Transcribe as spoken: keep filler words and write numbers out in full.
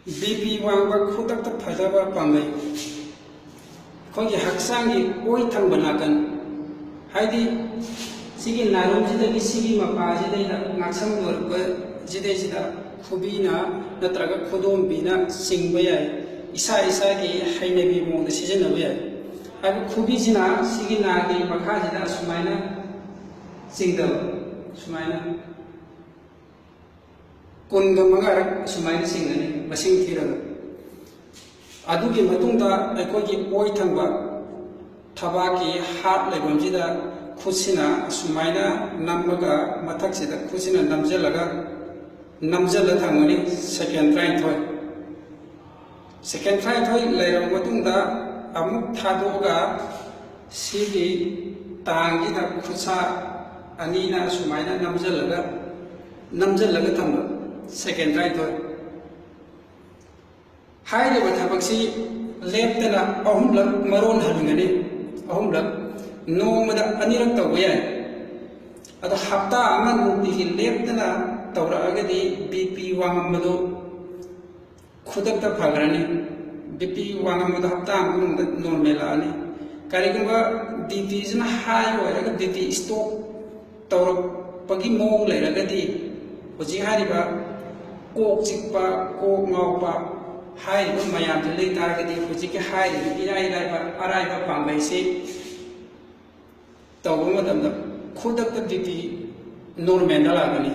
B P ꯋꯥꯡꯕ ꯈꯨꯗꯛꯇ ꯐꯗꯕ ꯄꯥꯝꯕꯩ꯫ ꯑꯩꯈꯣꯏꯒꯤ ꯍꯛꯆꯥꯡꯒꯤ ꯑꯣꯏ ꯊꯪꯕ ꯅꯥꯀꯟ, ꯍꯥꯏꯗꯤ ꯁꯤꯒꯤ ꯅꯥꯔꯨꯝꯁꯤꯗꯒꯤ ꯁꯤꯒꯤ ꯃꯄꯥꯁꯤꯗꯩꯗ ꯉꯥꯛꯁꯝ ꯂꯣꯏꯔꯛꯄ ꯁꯤꯗꯩꯁꯤꯗ ꯈꯨꯕꯤꯅ ꯅꯠꯇ꯭ꯔꯒ ꯈꯨꯗꯣꯝꯕꯤꯅ ꯆꯤꯡꯕ ꯌꯥꯏ꯫ ꯏꯁꯥ ꯏꯁꯥꯒꯤ ꯍꯩꯅꯕꯤ ꯃꯑꯣꯡꯗ ꯁꯤꯖꯤꯟꯅꯕ ꯌꯥꯏ꯫ ꯍꯥꯏꯕ ꯈꯨꯕꯤꯁꯤꯅ ꯁꯤꯒꯤ ꯅꯥꯒꯤ ꯃꯈꯥꯁꯤꯗ ꯑꯁꯨꯃꯥꯏꯅ ꯆꯤꯡꯗꯕ, ꯁꯨꯃꯥꯏꯅ ꯀꯨꯟꯒ ꯃꯉꯥꯔꯛ ꯁꯨꯃꯥꯏꯅ ꯆꯤꯡꯒꯅꯤ, ꯃꯁꯤꯡ ꯊꯤꯔꯒ꯫ ꯑꯗꯨꯒꯤ ꯃꯇꯨꯡꯗ ꯑꯩꯈꯣꯏꯒꯤ ꯑꯣꯏ ꯊꯪꯕ ꯊꯕꯥꯛꯀꯤ ꯍꯥꯔꯠ ꯂꯩꯐꯝꯁꯤꯗ ꯈꯨꯠꯁꯤꯅ ꯑꯁꯨꯃꯥꯏꯅ ꯅꯝꯃꯒ ꯃꯊꯛꯁꯤꯗ ꯈꯨꯠꯁꯤꯅ ꯅꯝꯁꯤꯜꯂꯒ, ꯅꯝꯁꯤꯜꯂ ꯊꯝꯒꯅꯤ ꯁꯦꯀꯦꯟ ꯇꯔꯥꯅꯤꯊꯣꯏ꯫ ꯁꯦꯀꯦꯟ ꯇꯔꯥꯅꯤꯊꯣꯏ ꯂꯩꯔꯕ ꯃꯇꯨꯡꯗ ꯑꯃꯨꯛ ꯊꯥꯗꯣꯛꯑꯒ ꯁꯤꯒꯤ ꯇꯥꯡꯁꯤꯗ ꯈꯨꯠꯁꯥ ꯑꯅꯤꯅ ꯁꯨꯃꯥꯏꯅ ꯅꯝꯁꯤꯜꯂꯒ, ꯅꯝꯁꯤꯜꯂꯒ ꯊꯝꯕ ꯁꯦꯀꯦꯟ ꯇꯔꯥꯅꯤꯊꯣꯏ꯫ ꯍꯥꯏꯔꯤꯕ ꯊꯕꯛꯁꯤ ꯂꯦꯞꯇꯅ ꯑꯍꯨꯝꯂꯛ ꯃꯔꯣꯟ ꯍꯟꯒꯅꯤ꯫ ꯑꯍꯨꯝꯂꯛ, ꯅꯣꯡꯃꯗ ꯑꯅꯤꯔꯛ ꯇꯧꯕ ꯌꯥꯏ꯫ ꯑꯗꯣ ꯍꯞꯇꯥ ꯑꯃ ꯅꯨꯡꯇꯤꯒꯤ ꯂꯦꯞꯇꯅ ꯇꯧꯔꯛꯑꯒꯗꯤ ꯕꯤ ꯄꯤ ꯋꯥꯡꯉꯝꯕꯗꯨ ꯈꯨꯗꯛꯇ ꯐꯈ꯭ꯔꯅꯤ꯫ ꯕꯤ ꯄꯤ ꯋꯥꯡꯉꯝꯕꯗꯣ ꯍꯞꯇꯥ ꯑꯃꯒꯤ ꯃꯅꯨꯡꯗ ꯅꯣꯔꯃꯦꯜ ꯂꯥꯛꯑꯅꯤ꯫ ꯀꯔꯤꯒꯨꯝꯕ ꯕꯤ ꯄꯤꯁꯤꯅ ꯍꯥꯏ ꯑꯣꯏꯔꯒ ꯕꯤ ꯄꯤ ꯏꯁꯇꯣꯛ ꯇꯧꯔꯛꯄꯒꯤ ꯃꯑꯣꯡ ꯂꯩꯔꯒꯗꯤ, ꯍꯧꯖꯤꯛ ꯍꯥꯏꯔꯤꯕ ꯀꯣꯛ ꯆꯤꯛꯄ, ꯀꯣꯛ ꯉꯥꯎꯕ ꯍꯥꯏꯔꯤꯕ ꯃꯌꯥꯝꯁꯤ ꯂꯩ ꯇꯥꯔꯒꯗꯤ, ꯍꯧꯖꯤꯛꯀꯤ ꯍꯥꯏꯔꯤꯕ ꯏꯔꯥꯏ ꯂꯥꯏꯕ ꯑꯔꯥꯏꯕ ꯄꯥꯝꯕꯩꯁꯤ ꯇꯧꯕ ꯃꯇꯝꯗ ꯈꯨꯗꯛꯇ ꯕꯤ ꯄꯤ ꯅꯣꯔꯃꯦꯜꯗ ꯂꯥꯛꯀꯅꯤ꯫